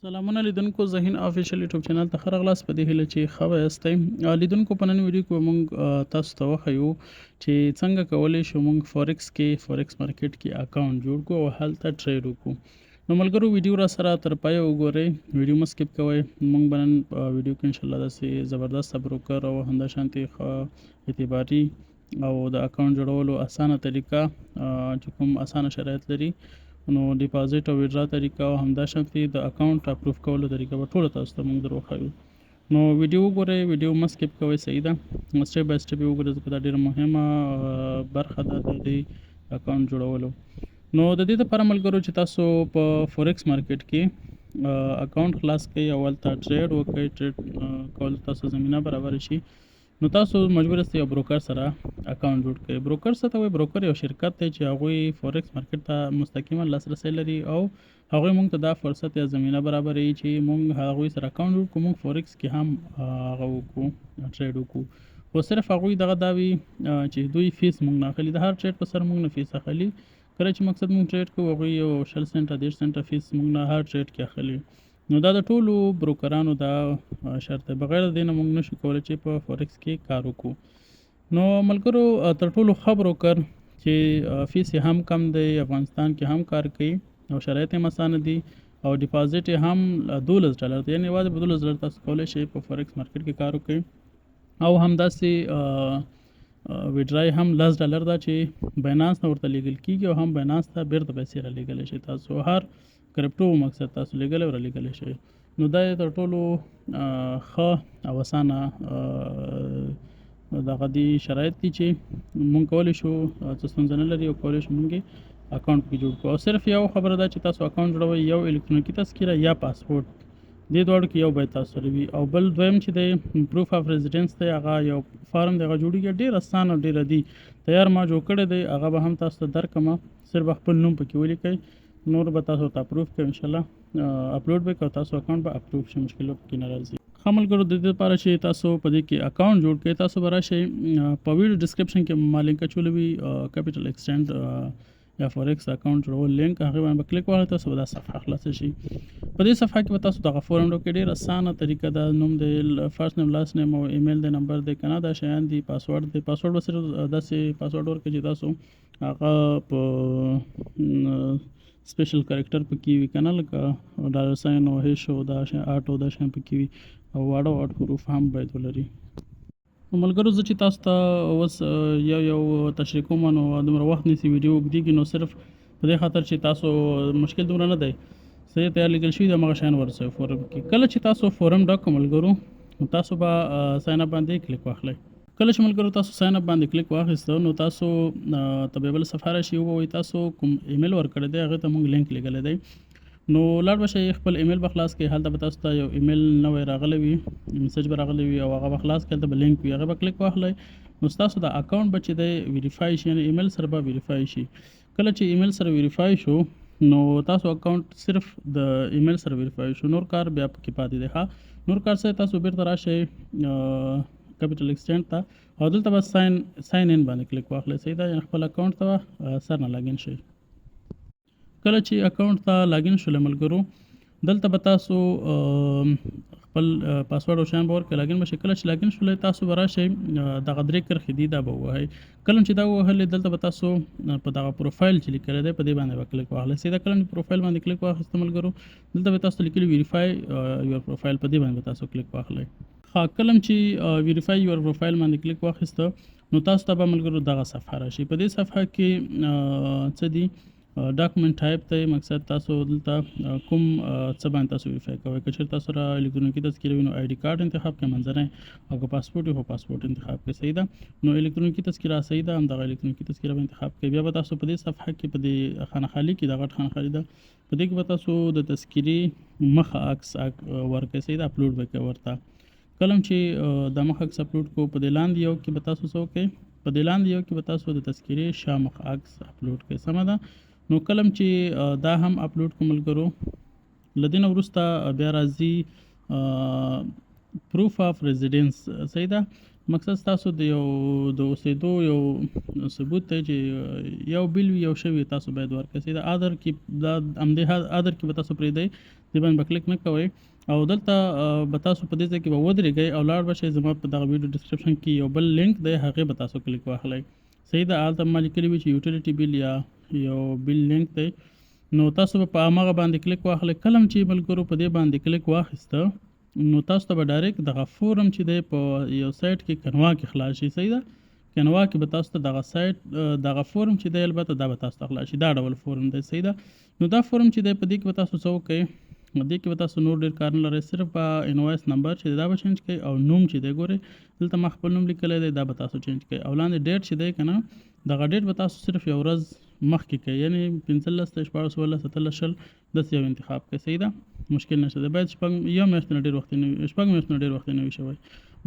سلامونه لیدونکو، ذهین افیشل یوټیوب چینل ته ښه راغلاست. په دې هیله چې ښه به یاستئ. لیدونکو، په نن ویډیو کې به موږ تاسو ته وښیو چې څنګه کولی شو موږ فوریکس کې، فوریکس مارکیټ کې اکاونټ جوړ کړو او هلته ټریډ وکړو. نو ملګرو، ویډیو را سره تر پایه وګورئ، ویډیو مه سکیپ کوئ. موږ به نن په ویډیو کې انشاءالله داسې زبردست بروکر او همدا شانتې ښه اعتباري او د اکاونټ جوړولو اسانه طریقه چې کوم اسانه شرایط لري، نو ډیپازټ او ویډرا طریقه او همدا شانتې د اکاونټ اپروف کولو طریقه به ټوله تاسو ته موږ در وښیو. نو ویډیو وګورئ، ویډیو مه سکیپ کوئ، صحیح ده؟ سټیپ بای سټیپ یې وګورئ، ځکه دا ډیره مهمه برخه ده د دې اکاونټ جوړولو. نو د دې لپاره ملګرو، چې تاسو په فوریکس مارکیټ کې اکاونټ خلاص کړئ او هلته ټریډ وکړئ، ټریډ کول تاسو زمینه برابره شي، نو تاسو مجبور یاست یو بروکر سره اکاونټ جوړ کړئ. بروکر څه ته وایي؟ بروکر یو شرکت دی چې هغوی فوریکس مارکیټ ته مستقیما لاسرسی لري او هغوی موږ ته دا فرصت یا زمینه برابروي چې موږ هغوی سره اکاونټ جوړ کړو، موږ فوریکس کې هم هغه وکړو، ټریډ وکړو. خو صرف هغوی دغه دا وي چې دوی فیس موږ نه اخلي، د هر ټریډ په سر موږ نه فیس اخلي. کله چې مقصد موږ ټریډ کوو، هغوی یو 20 سنټه، 30 سنټه فیس موږ نه هر ټریډ کې اخلي. نو دا د ټولو بروکرانو دا شرط دی، بغیر د دې نه موږ نشو کولی چې په فوریکس کې کار وکړو. نو ملګرو، تر ټولو ښه بروکر چې فیس یې هم کم دی، افغانستان کې هم کار کوي او شرایط یې هم اسانه دي او ډیپازټ یې هم 12 ډالر دی، یعنې یوازې په 12 ډالر تاسو کولی شئ په فوریکس مارکیټ کې کار وکړئ او همداسې ویډرای هم 10 ډالر ده چې باینانس نه ورته لیږل کیږي او هم باینانس ته بیرته پیسې را لیږلی شئ. تاسو هر کریپټو مقصد تاسو لیږلی او را لیږلی شئ. نو دا یې تر ټولو ښه او اسانه دغه دي شرایط دي چې مونږ کولی شو، څه ستونزه نه لري او کولی شو مونږ اکاونټ پکې جوړ کړو. او صرف یو خبره ده چې تاسو اکاونټ جوړوئ، یو الکترونیکي تذکره یا پاسپورت، دې دواړو کې یو باید تاسو سره وي. او بل دویم چې دی، پروف اف ریزیډنس دی، هغه یو فارم دی، هغه جوړیږي، ډیر اسانه او ډیر دی، تیار ما جوړ کړی دی، هغه به هم تاسو ته درکړم. صرف خپل نوم پکې ولیکئ، نور به تاسو ته اپروف کوي انشاءالله، اپلوډ به کړئ، تاسو اکاونټ به اپروف شي، مشکل به پکې نه راځي. ښه ملګرو، د دې لپاره چې تاسو په دې کې اکاونټ جوړ کړئ، تاسو به راشئ، په ویډیو ډسکرپشن کې ما لینک اچولی وي، کیپټل ایکسچینج یا فوریکس اکاونټ جوړول لینک، هغه باندې به کلیک وهئ، تاسو به دا صفحه خلاصه شي. په دې صفحه کې به تاسو دغه فورم ډک، ډیر اسانه طریقه ده. نوم دی، فرست نیم، لاست نیم او ایمیل دی، نمبر دی کنه، دا شیان دي، پاسورډ دی. پاسورډ به صرف داسې پاسورډ ورکړئ چې تاسو هغه په سپیشل کریکټر پکې وي کنه، لکه ډالر ساین او هیش او دا شیان، آټ او دا شیان پکې وي او واړه واړه حروف هم باید ولري. نو ملګرو، زه چې تاسو ته اوس یو یو تشریح کوم نو دومره وخت نیسي، ویډیو اوږدېږي. نو صرف په دې خاطر چې تاسو مشکل دومره نه دی، صحیح تیار لیکل شوي د همغه شیان ورسوي فورم کې. کله چې تاسو فورم ډک کړ ملګرو، نو تاسو به ساین اپ باندې کلیک واخلئ. کله چې ملګرو تاسو ساین اپ باندې کلیک واخیسته، نو تاسو ته به بل صفحه راشي، ووایي تاسو کوم ایمیل ورکړی دی، هغه ته موږ لینک لیږلی دی. نو لاړ به شئ، خپل ایمیل به خلاص کړئ، هلته به تاسو ته یو ایمیل نوی راغلی وي، میسج به راغلی وي او هغه به خلاص کړئ، هلته به لینک وي، هغه به کلیک واخلئ. نو ستاسو د اکاونټ به چې دی ویریفای شي، یعنې ایمیل سره به ویریفای شي. کله چې ایمیل سره ویریفای شو، نو تاسو اکاونټ صرف د ایمیل سره ویریفای شو، نور کار بیا پکې پاتې دی. ښه، نور کار څه؟ تاسو بیرته راشئ کیپټل ایکسچینج ته او دلته به ساین ان باندې کلیک واخلئ، صحیح ده؟ یعنې خپل اکاونټ ته سر نه لاګین شئ. کله چې اکاونټ ته لاګین شول ملګرو، دلته به تاسو خپل پاسورډ او شیان به ورکړئ، لاګین به شئ. کله چې لاګین شولئ، تاسو به راشئ، دغه درې کرښې دي، دا به ووهئ. کله چې دا ووهلې، دلته به تاسو په دغه پروفایل چې لیکلی دی، په دې باندې به کلیک واخلئ، صحیح ده؟ کله چې پروفایل باندې کلیک واخیسته ملګرو، دلته به تاسو لیکلي ویریفای یور پروفایل، په دې باندې به تاسو کلیک واخلئ. ښه، کله چې ویریفای یور پروفایل باندې کلیک واخیسته، نو تاسو ته به ملګرو دغه صفحه راشي. په دې صفحه کې څه دي؟ ډاکومنټ ټایپ ته، مقصد تاسو دلته کوم څه باندې تاسو ویریفای کوئ. که چېرې تاسو را الکترونیکي تذکره وي، نو آی ډي کارت انتخاب کړئ منځنی، او که پاسپورت وي، خو پاسپورت انتخاب کړئ، صحیح ده؟ نو الکترونیکي تذکره صحیح ده، همدغه الکترونیکي تذکره به انتخاب کړئ. بیا به تاسو په دې صفحه کې، په دې خانه خالي کې، دا غټ خانه خالي ده، په دې کې به تاسو د تذکرې مخه عکس ورکړئ، صحیح ده؟ اپلوډ به کوئ ورته. کله چې د مخ عکس اپلوډ کو، په دې لاندې یو کې به تاسو څه وکړئ؟ په دې لاندې یو کې به تاسو د تذکرې شا مخ عکس اپلوډ کړئ، سمه ده؟ نو کله چې دا هم اپلوډ کو ملګرو، له دې نه وروسته بیا راځي پروف اف ریزیډنس، صحیح ده؟ مقصد ستاسو د یو د اوسېدو یو ثبوت دی چې یو بل وي، یو شی وي، تاسو باید ورکړئ، صحیح ده؟ آدر کې دا همدې آدر کې به تاسو پرېږدئ. دې باندې به کلیک نه کوئ. او دلته به تاسو په دې ځای کې به ودرېږئ او لاړ به شئ، زما په دغه ویډیو ډسکرپشن کې یو بل لینک دی، هغې به تاسو کلیک واخلئ. صحیح ده، هلته ما لیکلي وي چې یوټیلیټي بیل یا یو بیل لینک دی، نو تاسو به په هماغه باندې کلیک واخلئ. کله چې ملګرو په دې باندې کلیک واخیسته، نو تاسو ته به ډایرکټ دغه فورم چې دی په یو سایټ کې کنوا کې خلاص شي. صحیح ده، کنوا کې به تاسو ته دغه سایټ دغه فورم چې دی، البته دا به تاسو ته خلاص شي. دا ډول فورم دی. صحیح ده، نو دا فورم چې دی، په دې کې به تاسو څه وکړئ؟ دې کې به تاسو نور ډېر کار نه لرئ، صرف به انوایس نمبر چې دا به چینج کړئ او نوم چې دی، ګورئ دلته ما خپل نوم لیکلی دی، دا به تاسو چینج کړئ. او لاندې ډیټ چې دی که نه، دغه ډیټ به تاسو صرف یو ورځ مخکې کړئ، یعنی 15، 16، 17، 18، 20 داسې یو انتخاب کړئ. صحیح ده، مشکل نشته دی. باید شپږ یو میاشت نه ډېر وخت نه وي، 6 میاشتو نه ډېر وخت نه وي شوی.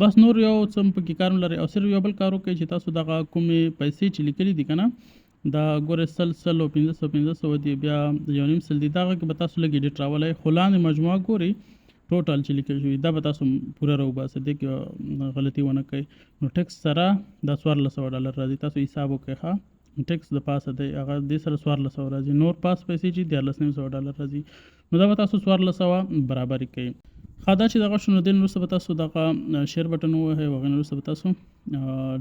بس نور یو څه هم پکې کار نه لرئ. او صرف یو بل کار وکړئ چې تاسو دغه کومې پیسې چې لیکلي دي که نه، دا ګورئ 100 100 او 500 500 دي، بیا 150 دي، دغه کې به تاسو لږ ایډیټ راولئ، خو لاندې مجموعه ګورئ ټوټل چې لیکل شوي، دا به تاسو پوره راوباسئ، دې کې غلطي ونه کړئ. نو ټیکس سره دا 1400 ډالر راځي، تاسو حساب وکړئ. ښه، ټیکس د پاسه دی، هغه دې سره 1400 راځي، نور پاس پیسې چې 1350 ډالر راځي، نو دا به تاسو 1400 برابرې کړئ. ښه، دا چې دغه شو، نو دې نه وروسته به تاسو دغه share button ووهئ، او هغې نه وروسته به تاسو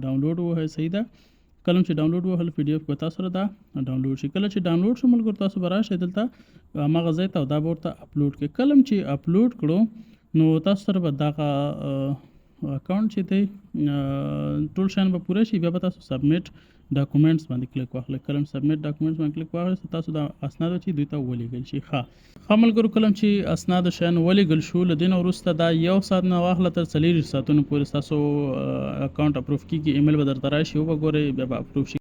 ډاونلوډ ووهئ. صحیح ده، کله چې ډاونلوډ ووهل، پی ډي اف به تاسو سره دا ډاونلوډ شي. کله چې ډاونلوډ شو ملګرو، تاسو به راشئ دلته هماغه ځای ته او دا به ورته اپلوډ کړئ. کله چې اپلوډ کړو، نو تاسو سره به دغه اکاونټ چې دی، ټول شیان به پوره شي. بیا به تاسو سبمیټ ډاکومنټس باندې کلیک واخلئ. کله چې سبمیټ ډاکومنټس باندې کلیک واخلئ، تاسو دا اسناد چې دوی ته ولیږل شي. ښه ملګرو، کله چې اسناد شیان ولیږل شو، له دې نه وروسته دا یو ساعت نه واخله تر 24 ساعتونو پورې ستاسو اکاونټ اپروف کیږي. ایمیل به درته راشي، وبه ګورئ، بیا به اپروف شي.